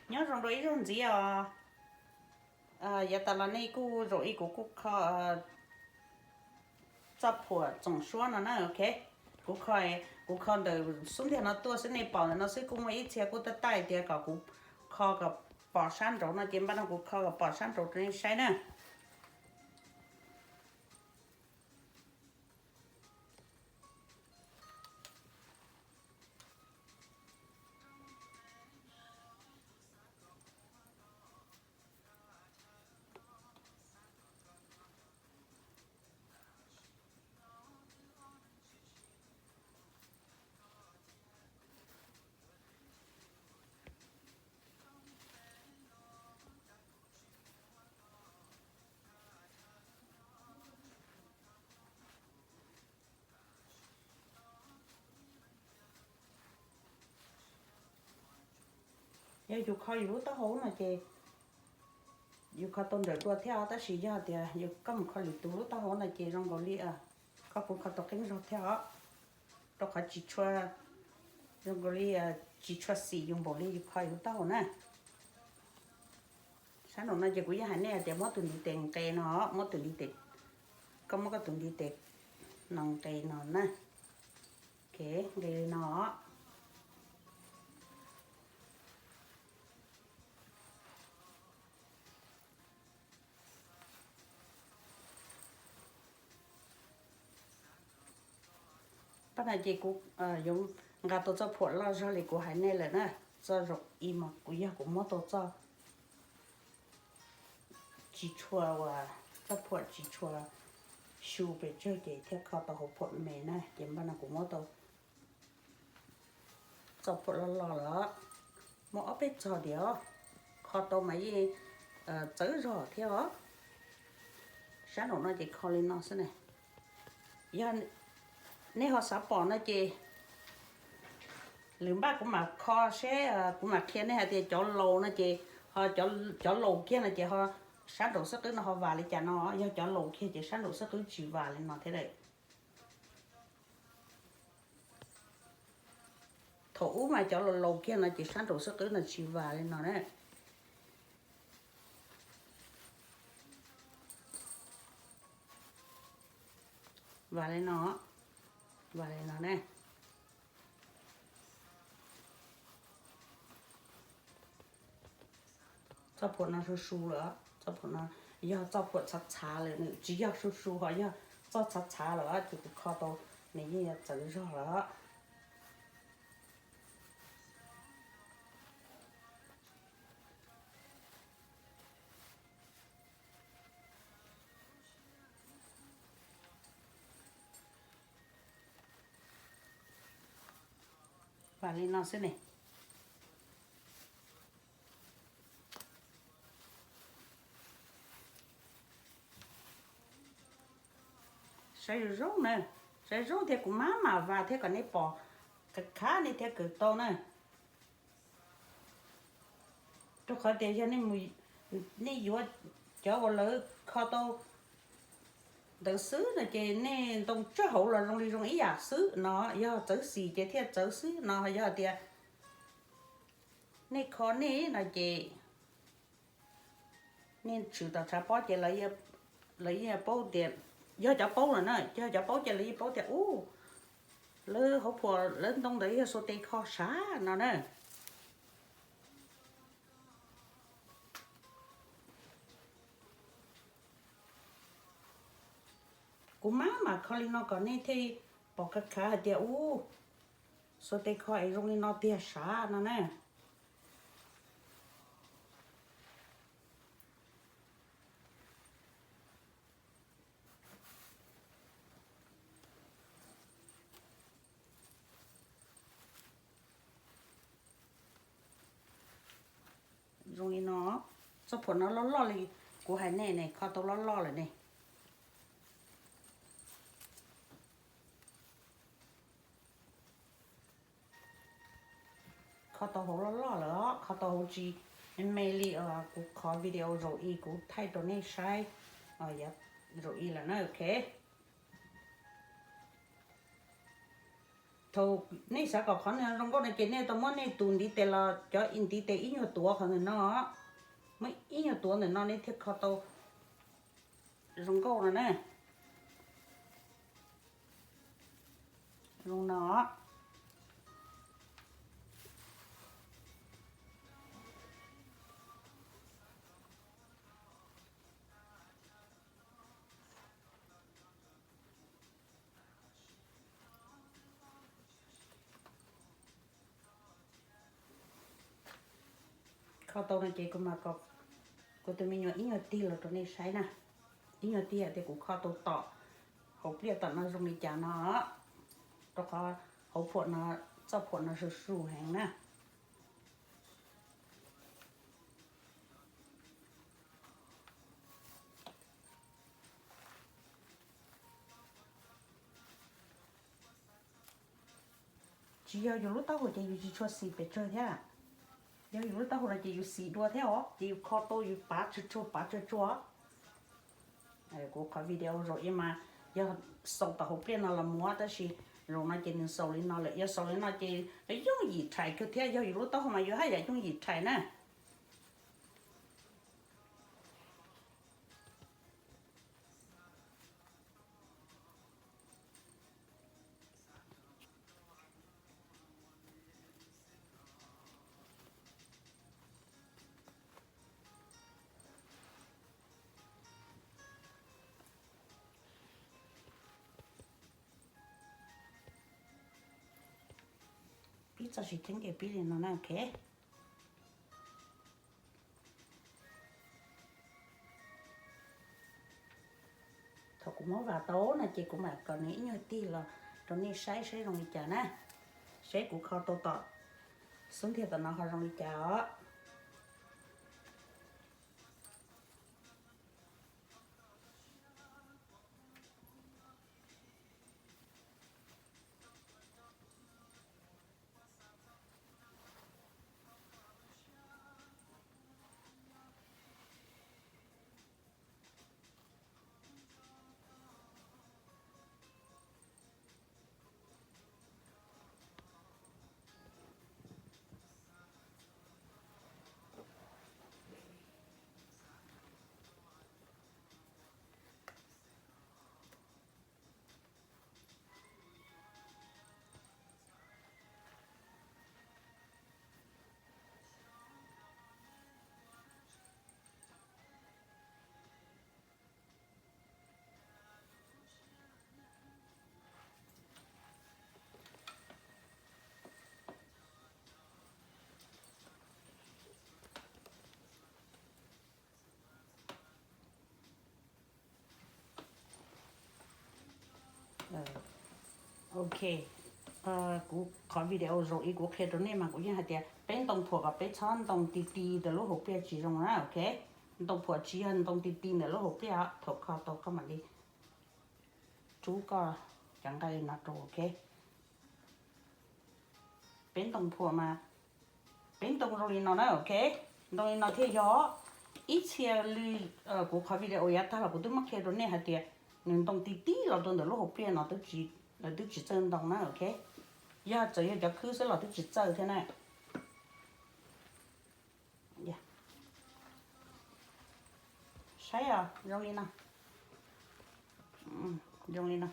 Nyob zoo rau ib zaug ntxiv os. Yav tas los nej kuj zaum ib kuv kuj kho txoj phuam txoom suab no na, ok. Kuv kho, kuv kho ntawm xub ntiag no tuaj xwb, nej pom ntawm no xwb, kuj muaj ib txhia kuj tab tab tias kom kuv kho kom pom sab nraud no ces npaj no kuv kho kom pom sab nraud rau nej saib na. Yog yus kho yus lub taub hau no ces yus kho tau nrawm dua thiab os, tab sis yog tias yus koj mus kho lwm tus lub taub hau no ces zoo nkaus li koj puas kho tau qeeb zog thiab os. Rau qhov tsis tshua, zoo nkaus li tsis tshua xim yus npaum li yus kho yus lub taub hau na. Sab nraum no ces kuv yeej hais nej tias muab tus ntiv tes nqes no, muab tus ntiv tes, koj muab koj tus ntiv tes no nqes no na. Ok, nqes li no. Pab no ces kuv yuav nqa tau txoj phuam loj zog li kuv hais nej lawm na. Txoj zaum ib mas kuv yog kuv muab tau txoj tsis tshua uas, txoj phuam tsis tshua xyu pes tsawg ces thiaj kho tau hauv phuam me na, ces npaj no kuv muab tau txoj phuam loj loj lawm. Muaj ob peb txog tias kho tau mas yeej txawv zog thiab os. Sab nraum no ces kho li no xwb na. Yog nej ho xav pom no ces lwm npaj kuv mam kho seb, kuv mam qhia nej hais tias cov laus no ces, cov laus kiag no ces ho sab nraum xub qwb no ho vam li cas no, yog cov laus kiag ces sab nraum xub qwb tsis vam li no thiab lawm. Thaum ub mas cov laus laus kiag no ces sab nraum xub qwb no tsis vam li no na. Vam li no, vam li no ne. Txoj phuam no su su lawm, txoj phuam no yog txoj phuam txhav txhav lawm, nws tsis yog su su ho yog txoj txhav txhav lawm ces kuv kho tau nws yeej yuav txawv zog lawm. Vam li no xwb ne. Saib zoo zoo na, saib zoo thiab kuv mam mam vam thiab kom nej pom khav khav nej thiaj kawm tau na. Rau qhov tias yog nej yuav cov uas lawv kho tau ntawd xwb no ces nej ntoo tsawb hauv los zoo li zoo ib yam xwb no, yog txawv xim ces thiaj txawv xwb no, yog tias nej kho nej no ces nej tshwm tom tshav pob ces lawv yeej paub tias, yog cov paub lawm na, yog cov paub ces lawv yeej paub tias ub, lawv hauv phuam lawv ntoo ntawd yog xuas tes kho sav no na. Kuv mam mam kho li no kom nej thiaj pom khav khav hais tias ub, xuas tes kho es zoo li no tiag sav no na. Zoo li no, txoj phuam no loj loj li kuv hais nej ne, kho tau loj loj lawm ne. Kho tau hauv loj loj lawm, kho tau hauv tsis me li kuv qhov video zaum ib kuv thaij rau nej saib zaum ib lawm na, ok. Thaum nej xav kom qhov no zoo nkauj no ces nej tau muab nej tus ntiv tes los cov ntiv tes ib nyuag tuav qhov ntawm no, muab ib nyuag tuav ntawm no nej thiaj kho tau zoo nkauj no na. Zoo no. Kho tau no ces kuv mam kom kuv tus me nyuam ib nyuag tig los rau nej saib na. Ib nyuag tig hais tias kuv kho tau tom hauv pliaj tom no zoo li cas no, rau qhov hauv phuam no, txoj phuam no su su heev na. Tsis yog yus lub taub hau ces yus tsis tshua xim pes tsawg thiab. Yog yus lub taub hau no ces yus xim dua thiab os, ces yus kho tau yus pav tsuag tsuag pav tsuag tsuag. Kuv qhov video zaum ib mas yog xaus tom hauv pliaj no los muab, tab sis zaum no ces nws xaus li no lawm. Yog xaus li no ces yooj yim rhais kawg thiab, yog yus lub taub hau mas yus haj yam yooj yim rhais na. Pib txoj siv cheeb ces pib li no na, ok. Thaum kuv muab vas tau no ces kuv mam kom nws ib nyuag tig los rau nej saib saib zoo li cas na. Saib kuv kho tau tom xub ntiag tom no ho zoo li cas os. Ok, kuv qhov video zaum ib kuv qhia rau nej mas kuv yeej hais tias peb ntoo phuam kom peb txhob ntoo ti ti ntawm lub hauv pliaj tsis zoo na, ok. Ntoo phuam tsis yog ntoo ti ti ntawm lub hauv pliaj, thaum kho tau koj mam li rub koj cov nqaij li no rau, ok. Peb ntoo phuam mas peb ntoo zoo li no na, ok. Ntoo li no thiaj yog. Ib txhia li kuv qhov video yav tag los kuv twb muab qhia rau nej hais tias nws ntoo ti ti los rau ntawm lub hauv pliaj no, lawv twb tsis txawj ntoo na, ok. Yog txawm yog cov khwb xwb los twb tsis txawj thiab na. Saib os, zoo li no. Zoo li no.